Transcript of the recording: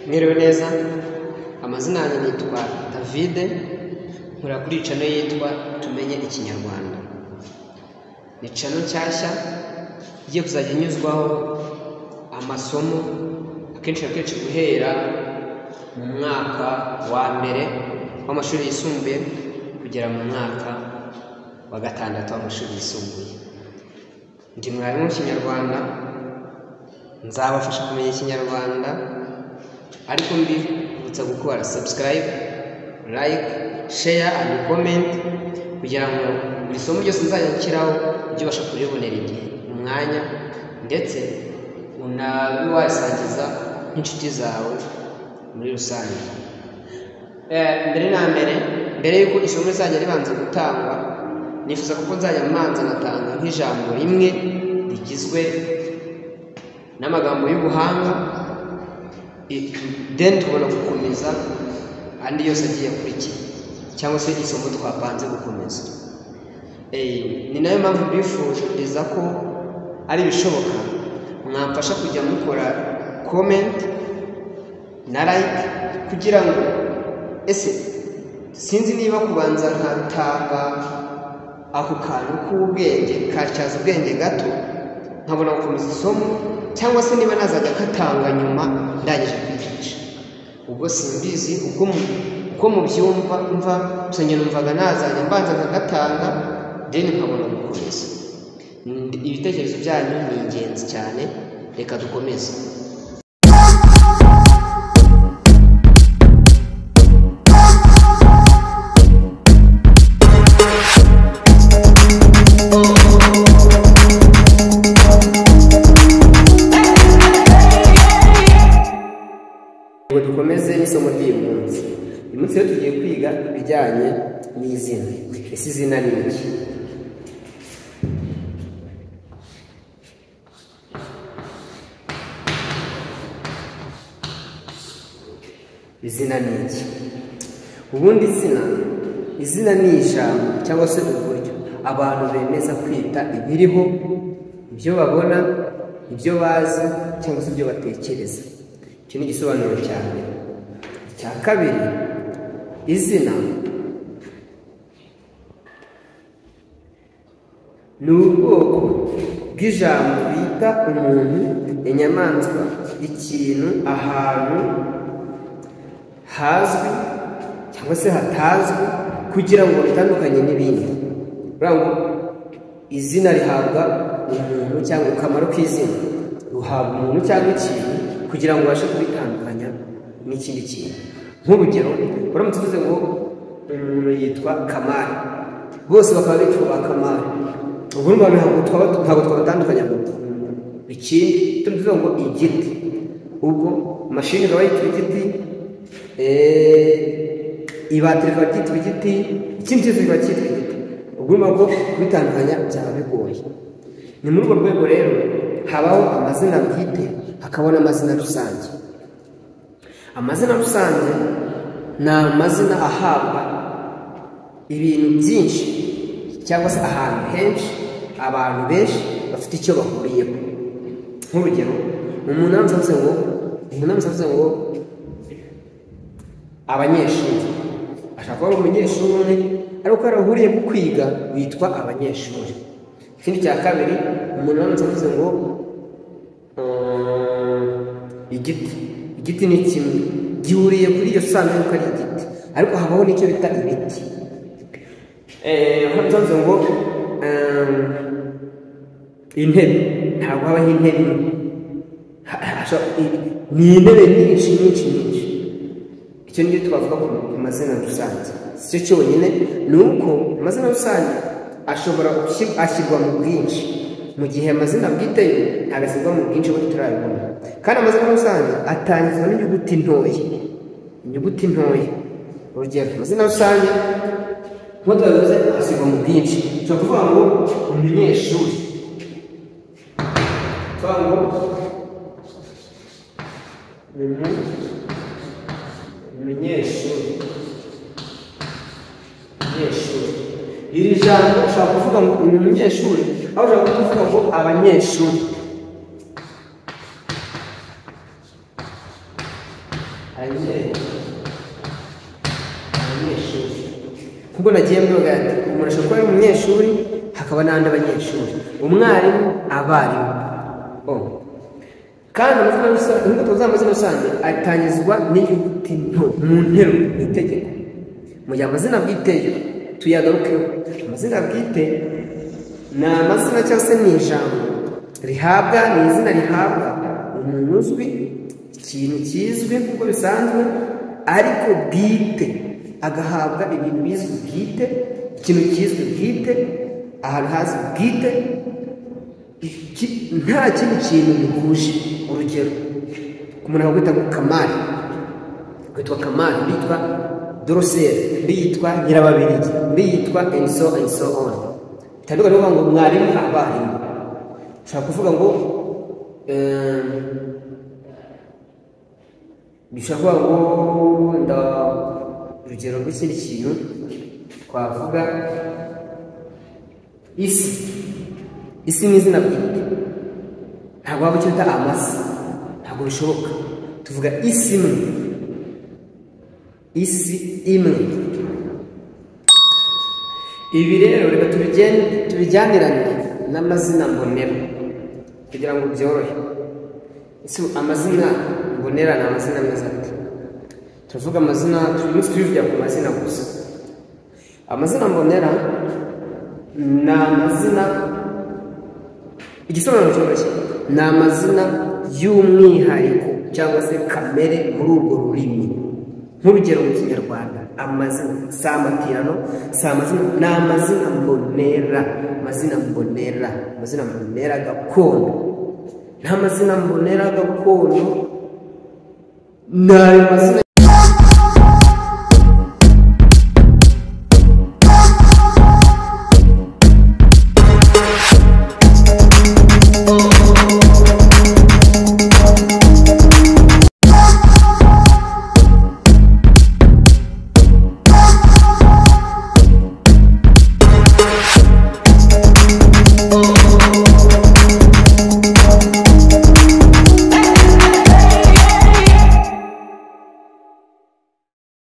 Mwiriwe neza, amazina yanjye nitwa David, nkora kuri channel yitwa Tumenye Ikinyarwanda. Ni channel nshyashya igiye kuzajya inyuzwaho amasomo akenshi na kenshi guhera mu mwaka wa mbere w'amashuri yisumbuye kugera mu mwaka wa gatandatu w'amashuri yisumbuye. Ndi mwarimu w'Ikinyarwanda, nzabafasha kumenya Ikinyarwanda, ariko mbibutsa gukora subscribe, like, share and comment kugira ngo buri somo ryose nzajya nshyiraho ujye ubasha kuribonera igihe, umwanya, ndetse unabe wasangiza n'inshuti zawe muri rusange. Mbere na mbere, mbere y'uko isomo rizajya ribanza gutangwa, nifuza kuko nzajya mbanza natanga nk'ijambo rimwe rigizwe n'amagambo y'ubuhanga, then tubona gukomeza andi yose agiye akurikira cyangwa se isomo twapanze gukomeza. Ni nayo mpamvu mbifuriza ko ari ibishoboka mwamfasha kujya mukora comment na like, kugira ngo ese sinzi niba kubanza nkatanga ako kantu k'ubwenge katyaza ubwenge gato nkabona gukomeza isomo, cyangwa se niba nazajya katanga nyuma ndangije kwigisha. Ubwo simbizi uko mubyumva, mva gusa njye numvaga nazajya mbanza nkagatanga then nkabona gukomeza. Ibitekerezo byanyu ni ingenzi cyane, reka dukomeze. Ngo dukomeze n'isomo ry'uyu munsi. Uyu munsi rero tugiye kwiga ibijyanye n'izina. Ese izina ni iki? Izina ni iki? Ubundi izina ni ijambo cyangwa se uburyo abantu bemeza kwita ibiriho, ibyo babona, ibyo bazi cyangwa se ibyo batekereza. Iki ni igisobanuro cya mbere. Icya kabiri, izina ni ubwoko bw'ijambo bita umuntu, inyamaswa, ikintu, ahantu hazwi cyangwa se hatazwi, kugira ngo bitandukanye n'ibindi. Urabona ngo izina rihabwa umuntu cyangwa akamaro k'izina ruhabwa umuntu cyangwa ikintu kugira ngo ubashe kubitandukanya n'ikindi kintu. Nk'urugero, uramutse uvuze ngo umuntu yitwa Kamari, bose bakaba bitwa ba Kamari, ubwo urumva ntabwo twabatandukanya. Ikindi tuvuze ngo igiti, ubwo mashini ikaba yitwa igiti, ibati rikaba ryitwa igiti, ikindi cyose kikaba cyitwa igiti. Ubwo urumva ko kubitandukanya byaba bigoye. Ni muri urwo rwego rero habaho amazina bwite, hakabona amazina rusange. Amazina rusange ni amazina ahabwa ibintu byinshi cyangwa se ahantu henshi, abantu benshi bafite icyo bahuriyeho. Nk'urugero, umuntu aramutse ngo abanyeshuri, ashaka kuba ari umunyeshuri umwe ariko yarahuriye ku kwiga witwa abanyeshuri. Ikindi cya kabiri, umuntu aramutse avuze ngo igiti, igiti ni kimwe gihuriye kuri iyo sano yuko ari igiti, ariko habaho n'icyo bita ibiti. Aramutse ngo intebe, ntabwo habaho intebe imwe, ni intebe nyinshi nyinshi nyinshi. Icyo nicyo twavuga ku mazina rusange. Si cyo cyonyine, ni uko amazina rusange ashobora ashyirwa mu bwinshi, mu gihe amazina bwite yo ntabwo ashyirwa mu bwinshi kuko turabibona. Kandi amazina rusange atangizwa n'inyuguti ntoya, inyuguti ntoya. Urugero, amazina rusange nk'uko twabivuze ashyirwa mu bwinshi. Ushobora kuvuga ngo umunyeshuri, kuvuga ngo umunyeshuri. Iri jambo ushobora kuvuga ngo ni umunyeshuri, aho ushobora kuvuga ngo abanyeshuri. Abanyeshuri, kuko nagiye mbivuga ati umuntu ashobora kuba ari umunyeshuri, hakaba n'abandi banyeshuri, umwarimu, abarimu. Kandi amazina rusange, nk'uko tuzi, amazina rusange atangizwa n'inyuguti nto mu nteruro, mu itegeko. Mu gihe amazina bwite yo tuyagarukeho, amazina bwite ni amazina cyangwa se ni ijambo rihabwa, ni izina rihabwa umuntu uzwi, ikintu kizwi nk'uko bisanzwe, ariko bwite, agahabwa ibintu bizwi bwite, ikintu kizwi bwite, ahantu hazwi bwite, nta kindi kintu bihuje. Urugero, umuntu akakwita ngo Kamari, witwa Kamari, undi yitwa Doroseri, undi yitwa Nyirababirigi, undi yitwa and so and so on. Bitandukanye no kuvuga ngo mwarimu, abarimu. Ushobora kuvuga ngo bishobora kuvuga ngo nda urugero rw'ikindi kintu twavuga, isi. Isi ni izina bwite, ntabwo waba icyo bita amasi, ntabwo bishoboka. Tuvuga isi imwe, isi imwe. Ibi rero reka tubijyanirane n'amazina mbonera kugira ngo byorohe. Ese amazina mbonera ni amazina ameze ate? Turavuga amazina, uyu munsi turivugira ku mazina gusa. Amazina mbonera ni amazina, igisobanuro cyoroshye, ni amazina y'umwihariko cyangwa se kamere muri urwo rurimi. Nk'urugero, mu Kinyarwanda amazina si amatirano, si amazina, ni amazina mbonera, amazina mbonera, amazina mbonera gakondo. Nta mazina mbonera gakondo ni ayo mazina.